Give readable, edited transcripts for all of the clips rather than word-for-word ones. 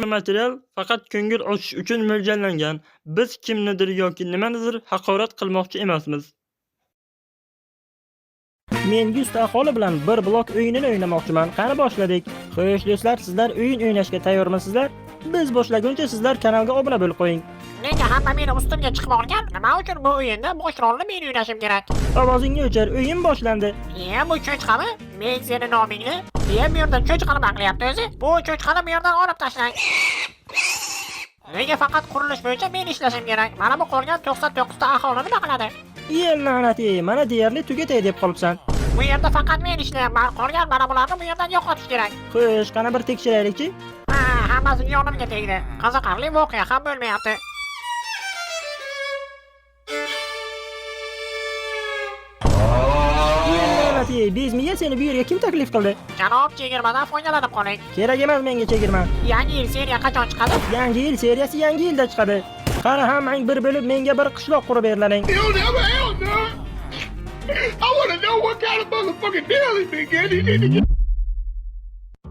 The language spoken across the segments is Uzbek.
Material faqat ko'ngil ochish uchun mo'ljallangan. Biz kimnidir yoki nimanidir haqorat qilmoqchi emasmiz. Men 100 ta aholi bilan bir blok o'yinini o'ynamoqchiman. Qani boshladik. Xo'sh do'stlar, sizlar o'yin o'ynashga tayyormisizlar? Biz boshlaguncha sizlar kanalga obuna bo'lib qo'ying. Nega hamma meni ustimga chiqib olgan? Nima uchun bu o'yinda bosh rolni men o'ynashim kerak? Ovozingni o'chir, o'yin boshlandi. Iye, bu cho'chqami? Men seni nomingni. Iye, bu yerda cho'chqa nima qilyapti o'zi? Bu cho'chqani bu yerdan olib tashlang. Nega faqat qurilish bo'yicha men ishlashim kerak? Mana bu qolgan 99 ta aholi nima qiladi? Iye la'nati, mana deyarli tugatay deb qolibsan. Bu yerda faqat men ishlayapman. Qolgan mana bularni bu yerdan yo'qotish kerak. Xo'sh, qani bir tekshiraylikchi. Ha, hammasi yonimga tegdi. Qiziqarli voqea ham bo'lmayapti. Iye la'nati, bezmiya seni bu yerga kim taklif qildi? Janob chegirmadan foydalanib qoling. Kerak emas menga chegirma. Yangi yil seriya qachon chiqadi? Yangi yil seriyasi yangi yilda chiqadi. Qani hammang bir bo'lib menga bir qishloq qurib berlaring. Hell no, hell no. I want to know what kind of motherfucking deal he been getting. He need to get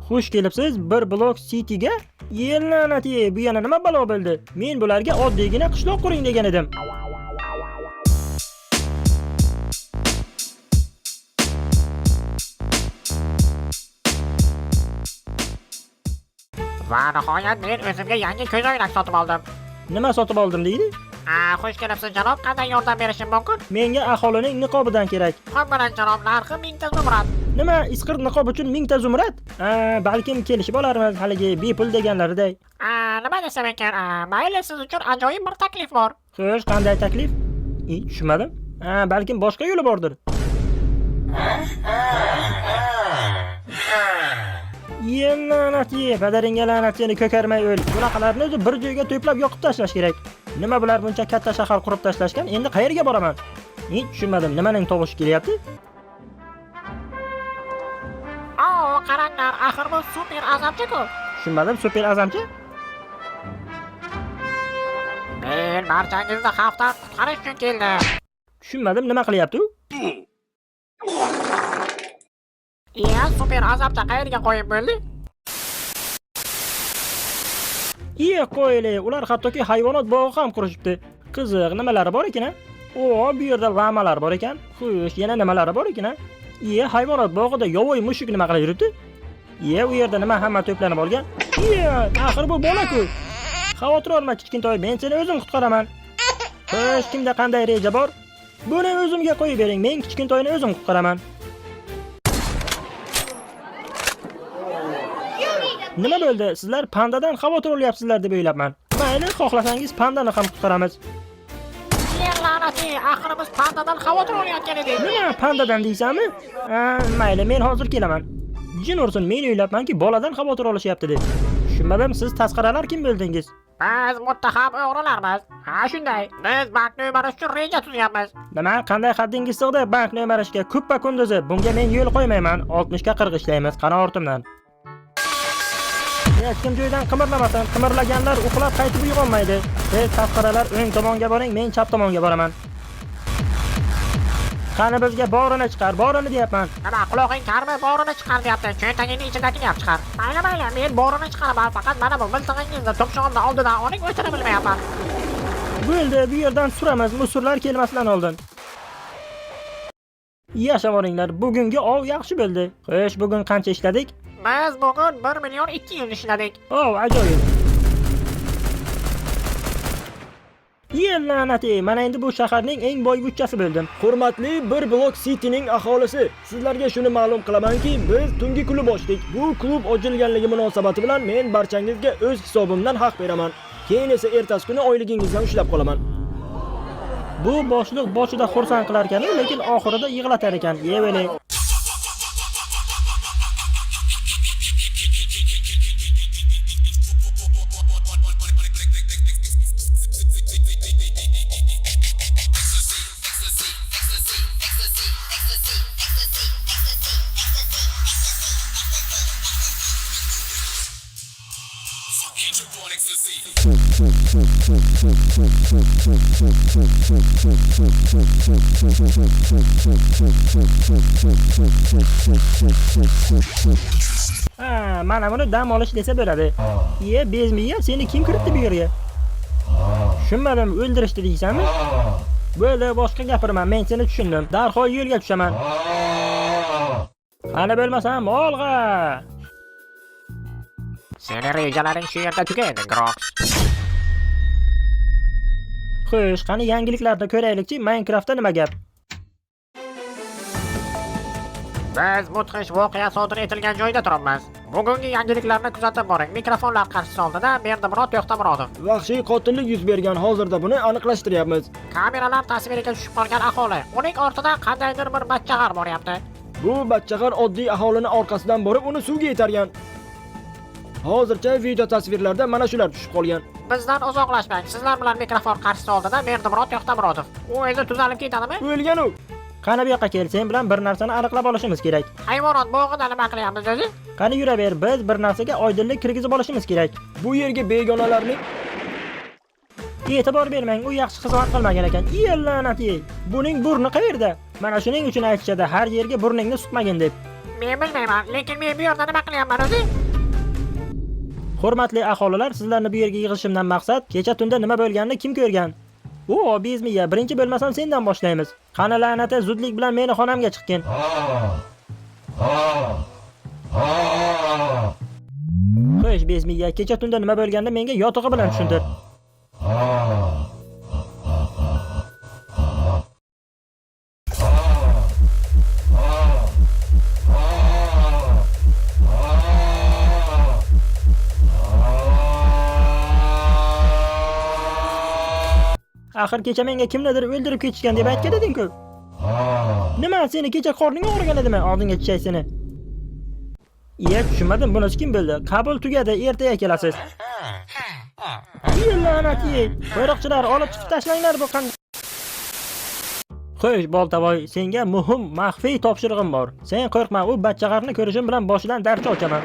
Xush kelibsiz bir blok cityga. Ye la'nati, bu yana nima balo bo'ldi? Men bularga oddiygina qishloq quring degan edim. Va nihoyat men o'zimga yangi ko'zoynak sotib oldim. Nima sotib oldim deydi? A, xush kelibsiz janob, qanday yordam berishim mumkin? Menga aholining niqobidan kerak. Xo'p, bilan janob, narxi 1000 ta zumrad. Nima isqirt niqob uchun 1000 ta zumrad? A, balkim kelishib olarmiz haligi bepul deganlariday. A, nima desam ekan? A, mayli, siz uchun ajoyib bir taklif bor. Xo'sh, qanday taklif? I, tushunmadim. A, balkim boshqa yo'li bordir. Ye la'nat ye, padaringga la'nat seni ko'karmay o'l. Bunaqalarni o'zi bir joyga to'plab yoqib tashlash kerak. Nima bular buncha katta shahar qurib tashlashgan? Endi qayerga boraman? I, tushunmadim. Nimaning tovushi kelyapti? O, qaranglar, axir bu super azamcha-ku. Tushunmadim, super azamchi? Men barchangizni xavfdan qutqarish uchun keldim. Tushunmadim, nima qilyapti u? Iya, super azamcha qayerga qo'yib bo'ldi? Iye qo'yli, ular hattoki hayvonot bog'i ham qurishibdi. Qiziq, nimalari bor ekan a? O, bu yerda lamalar bor ekan. Xo'sh, yana nimalari bor ekan a? Iye, hayvonot bog'ida yovvoyi mushuk nima qilib yuribdi? Iye, u yerda nima hamma to'planib olgan? Iye, axir bu bola-ku. Xavotir olma kichkintoy, men seni o'zim qutqaraman. Xo'sh, kimda qanday reja bor? Buni o'zimga qo'yib bering, men kichkintoyni o'zim qutqaraman. Nima bo'ldi? Sizlar pandadan xavotir olyapsizlar deb o'ylabman. Mayli, xohlasangiz pandani ham qutqaramiz. Iye, la'nati, axir biz pandadan xavotir olayotgan edik. Nima pandadan deysanmi? Ha, mayli, men hozir kelaman. Jin ursin, men o'ylabmanki boladan xavotir olishyapti deb. Tushunmadim, siz tasqaralar kim bo'ldingiz? Biz muttaham o'g'rilarmiz. Ha, shunday. Biz bankni o'marish uchun reja tuzyapmiz. Nima, qanday haddingiz sig'di bankni o'marishga? Kuppa kunduzi. Bunga men yo'l qo'ymayman. 60 ga 40 ishlaymiz, qani ortimdan. Hech kim joyidan qimirlamasin. Qimirlaganlar uxlab qaytib uyg'onmaydi. Siz tasqaralar o'ng tomonga boring, men chap tomonga boraman. Qani bizga borini chiqar, borini deyapman. Nima, qulog'ing karmi, borini chiqar deyapti. Cho'ntagingni ichidagini ham chiqar. Mayli, mayli, men borini chiqaraman. Faqat mana bu miltig'ingizni tumshug'imni oldidan oling, o'chira bilmayapman. Bo'ldi, bu yerdan suramiz, musurlar kelmasdan oldin. Yashavoringlar, bugungi ov yaxshi bo'ldi. Xo'sh, bugun qancha ishladik? Biz bugun 1 million 200 ishladik. Ov, ajoyib. Ye la'nati, mana endi bu shaharning eng boy vuchchasi bo'ldim. Hurmatli bir blok City'ning aholisi, sizlarga shuni ma'lum qilamanki, biz tungi klub ochdik. Bu klub ochilganligi munosabati bilan men barchangizga o'z hisobimdan haq beraman. Keyin esa ertasi kuni oyligingizdan ushlab qolaman. Bu boshliq boshida xursand qilar ekan, lekin oxirida yig'latar ekan. Yevele. Ha, mana buni dam olish desa bo'ladi. Iye, bezmiya, seni kim kiritdi bu yerga? Tushunmadim, o'ldirishdi deysanmi? Bo'ldi, boshqa gapirma, men seni tushundim. Darhol yo'lga tushaman. Qani bo'lmasam, olg'a! Seni rejalaring shu yerda tugaydi, Grox. Xo'sh, qani yangiliklarni ko'raylikchi, Minecraftda nima gap? Biz mudhish voqea sodir etilgan joyda turibmiz. Bugungi yangiliklarni kuzatib boring. Mikrofonlar qarshisi oldida Berdimurod To'xtamurodov. Vahshiy qotillik yuz bergan, hozirda buni aniqlashtiryapmiz. Kameralar tasviriga tushib qolgan aholi. Uning ortidan qandaydir bir bachchag'ar boryapti. Bu bachchag'ar oddiy aholini orqasidan borib uni suvga itargan. Hozircha video tasvirlarda mana shular tushib qolgan. Bizdan uzoqlashmang. Sizlar bilan mikrofon qarshisi oldida Berdimurod To'xtamurodov. U o'zi tuzalib ketadimi? O'lgan u. Qani bu yoqqa kel, sen bilan bir narsani aniqlab olishimiz kerak. Hayvonot bog'ida nima qilyapmiz o'zi? Qani yuraver, biz bir narsaga oydinlik kirgizib olishimiz kerak. Bu yerga begonalarning E'tibor bermang, u yaxshi xizmat qilmagan ekan. Iye, la'nati! Buning burni qayerda? Mana shuning uchun aytishadi, har yerga burningni suqmagin deb. Men bilmayman, lekin men bu yerda nima qilyapman o'zi? Hurmatli aholilar, sizlarni bu yerga yig'ishimdan maqsad, kecha tunda nima bo'lganini kim ko'rgan? O, bezmiya, birinchi bo'lmasam sendan boshlaymiz. Qani la'nati, zudlik bilan meni xonamga chiqgin. Xo'sh, bezmiya, kecha tunda nima bo'lganini menga yotig'i bilan tushuntir. Axir kecha menga kimnidir o'ldirib ketishgan deb aytgan eding-ku. Nima, seni kecha qorning og'rigan edimi? Oldinga tushay seni. Iya, tushunmadim, bunisi kim bildi? Qabul tugadi, ertaga kelasiz. Iye, la'nati! Qo'riqchilar, olib chiqib tashlanglar bu qan. Xo'sh, Boltavoy, senga muhim maxfiy topshirig'im bor. Sen qo'rqma, u bachchag'arni ko'rishim bilan boshidan darcha ochaman.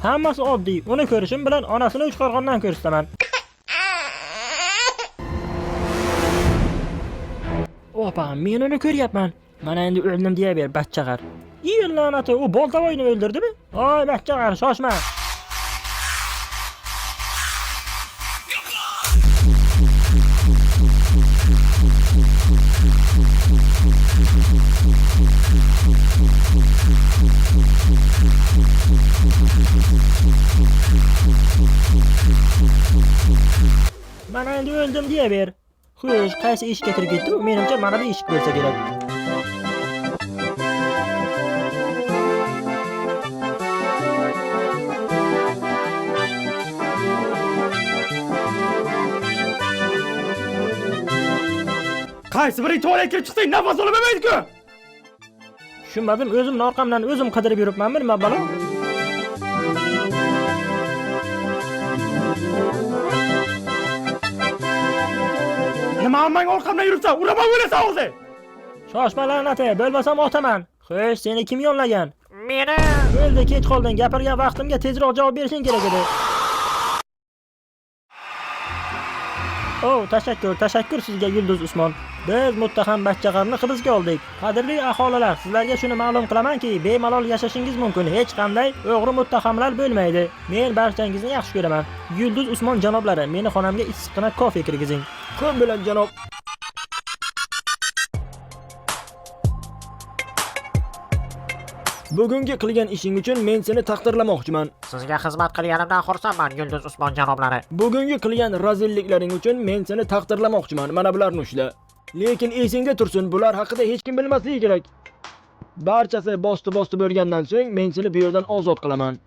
Hammasi oddiy, uni ko'rishim bilan onasini uch qo'rg'ondan ko'rsataman. Opa, men uni ko'ryapman. Mana endi o'ldim deyaver, bachchag'ar. Iye, la'nati, u Boltavoyni o'ldirdimi? Oy, bachchag'ar, shoshma. Mana endi o'ldim deyaver. Xo'sh, qaysi eshikka kirib ketdi u? Menimcha mana bu eshik bo'lsa kerak. Qaysi biring tualetga chiqsang nafas olib bo'lmaydi-ku. Tushunmadim, o'zimni orqamdan o'zim qidirib yuribmanmi, nima balo? Nima hammang orqamdan yuribsan? Uraman o'lasan o'zi. Shoshma la'nati, bo'lmasam otaman. Xo'sh, seni kim yollagan? Meni Bo'ldi, kech qolding. Gapirgan vaqtimga tezroq javob berishing kerak edi. Oh, tashakkur, tashakkur sizga Yulduz Usmon. Biz muttaham bachchag'arni hibsga oldik. Qadrli aholilar, sizlarga shuni ma'lum qilamanki, bemalol yashashingiz mumkin. Hech qanday o'g'ri muttahamlar bo'lmaydi. Men barchangizni yaxshi ko'raman. Yulduz Usmon janoblari, meni xonamga issiqqina kofe kirgizing. Ko'p bilan janob. Bugungi qilgan ishing uchun men seni taqdirlamoqchiman. Sizga xizmat qilganimdan xursandman, Yulduz Usmon janoblari. Bugungi qilgan razilliklaring uchun men seni taqdirlamoqchiman. Mana bularni ushla. Lekin esingda tursin, bular haqida hech kim bilmasligi kerak. Barchasi bosti-bosti bo'lgandan so'ng men seni bu yerdan ozod qilaman.